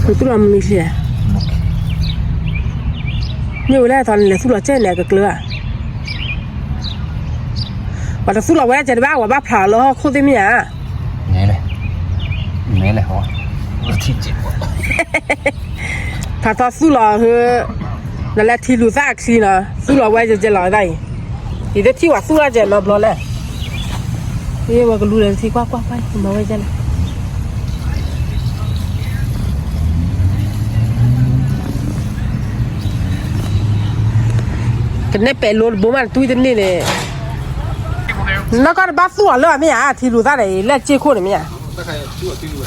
သူၣ်လီၤမနုၤချံဧါ, မ့ၢ်ဝဲလၢထီၣ်န့ၣ် လဲၤသူၣ်လီၤကဲန့ၣ် အကကျၢၤဧါ, ပှၤတသူၣ်လီၤဝဲဒၣ်ကဲတဘၣ် ပှၤဘၣ်ဖျါလၢဟီၣ်ခိၣ်သ့ၣ်မ့ၢ်ဧါ, မဲလဲၣ်, မဲလဲၣ်ဟီ, ဖးထီသူၣ်လီၤဟၢ, နလဲၤထံလူၤသၣ်အချံနီၤ သူၣ်လီၤဝဲကဲကဲလီၤဒၣ်အံၤ, ယတထံၣ်ဝဲသူၣ်လီၤကဲနီတဘျီလဲၣ်, ဝဲကလူၤလဲၤထံကွၢ်ကွၢ်ကွၢ် မၤဝဲကဲလဲၣ် ကနဲပဲာ်လိတဘိမး နတွံၢ်တန့ၢ်န့ၣ်, နီၢ်ကီၢ်တဘၣ်သူၣ်အီၤလၢအမ့ၢ်ဧါ ထံလူၤသၣ်ဒီး လၢစ့ၢ်ခိၣ်န့ၣ်မ့ၢ်ဧါ,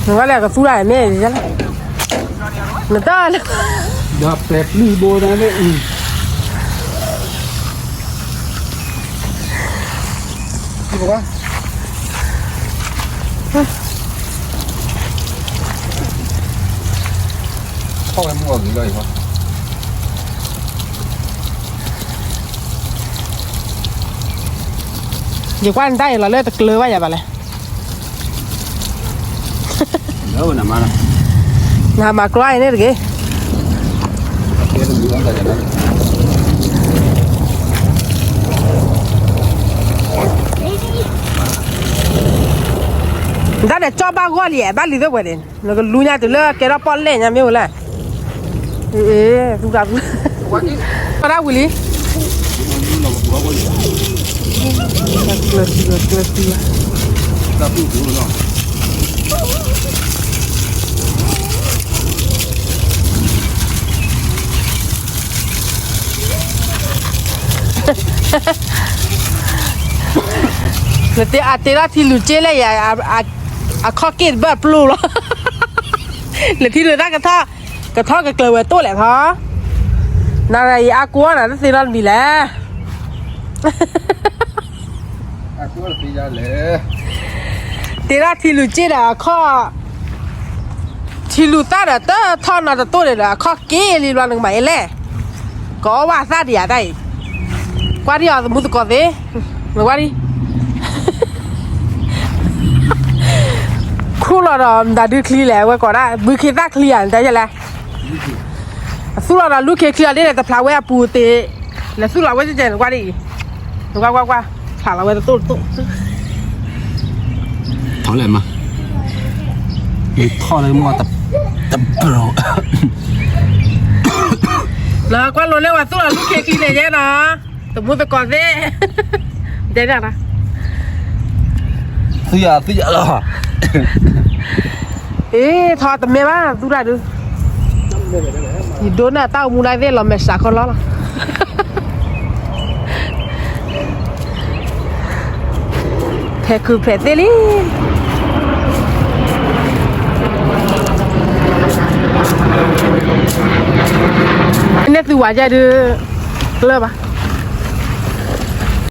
နကလဲၤကသူၣ်တၢ်မ့ၢ်, နတၢ်လၢ, ဒီးပဲာ်ပျုၢ်ဘိဒၣ်န့ၣ် ထီၣ်ဝဲမုၢ်ဂီၤဂ့ၤလီၤအံၤ, ယကွၢ်နတၢ်အံၤလီၤလၢတကျၢၤဘၣ်ယၤဘၣ်လဲၣ်, နမၤကြွၢ်အံၤန့ၣ်တဂ့ၤ နတၢ်ဒီးကၠီၣ်ဘၣ်ဂီၢ်လံ ဘၣ်လံသ့ၣ်ဝဲန့ၣ် နကလူညါတုၤလၢကဲထီၣ်ပီၣ်လဲၣ်ညါမ့ၢ်ဝဲလဲၣ်, သူၣ်တၢ်သူၣ်, ကီၢ်ဒၣ်ဝံၤလံ နတဲအတဲလီၤထံလူၤက့လဲၣ်ယၤ, အခီၣ်က့ၣ်တဘၣ်ပျိလီၤ, နထံလူၤတၢ်ကထီၣ်, ကထီၣ်ကကျၢၤဝဲတိၢ်လဲၣ်ထီ, နရအံၤအါကိးနၤတသ့နီတမံၤလဲၣ် တဲဒၣ်ထံလူၤက့ဒီးအခီၣ်, ထံလူၤသၣ်ဒီးတထီၣ်နီတတိၢ်န့ၣ်ဒီး အခီၣ်က့ၤလံဘျီနကမၤအလဲၣ်, ကအီၣ်ဘၣ်အသၣ်ဒံးဧါတၢ်အံၤ, ကွၢ်ဒံးအီၤသမူသကိးသ့, နကွၢ်ဒံး, ခူၣ်လီၤဒီးမတၤဒုချံလဲၣ် အဝဲကိးဒၣ် ဘုခ့သၣ်ချံဧါ နတဲယလဲၣ် အသူၣ်လီၤဒီးလူၢ်ခ့ချံအီၤဒ်န့ၣ် တဖျါဝဲအပူၤတ့ၢ်, လဲၤသူၣ်လီၤဝဲကဲကဲနကွၢ်ဒ်အံၤ, နကွၢ်ကွၢ်ကွၢ်, ဖျါလီၤဝဲတတိၢ်တတိၢ်, ထီလဲၣ်မး, ယထီၣ်လၢမ့ၢ်တဘျီ, လီၤကွၢ်လိၤလၢဝဲသူၣ်လီၤလူၢ်ခ့ချံန့ၣ်ယဲနီၤ, သမူသကိးသ့, တဲဒၣ်, သုယၤသုယၤလီၤ အ့ ထီတမ့ၢ်ဘၣ် သူၣ်တၢ်ဒုး, ယဒိနၢ်တၢ်အိၣ်မူဒၣ်သ့ၣ်လီၤမဲာ်ဆှးခီလီလီၤ, ဖဲခုးဖဲးသ့လံ, န့ၢ်သုဝၤယဲဒုး, ကျၢၤဘၣ်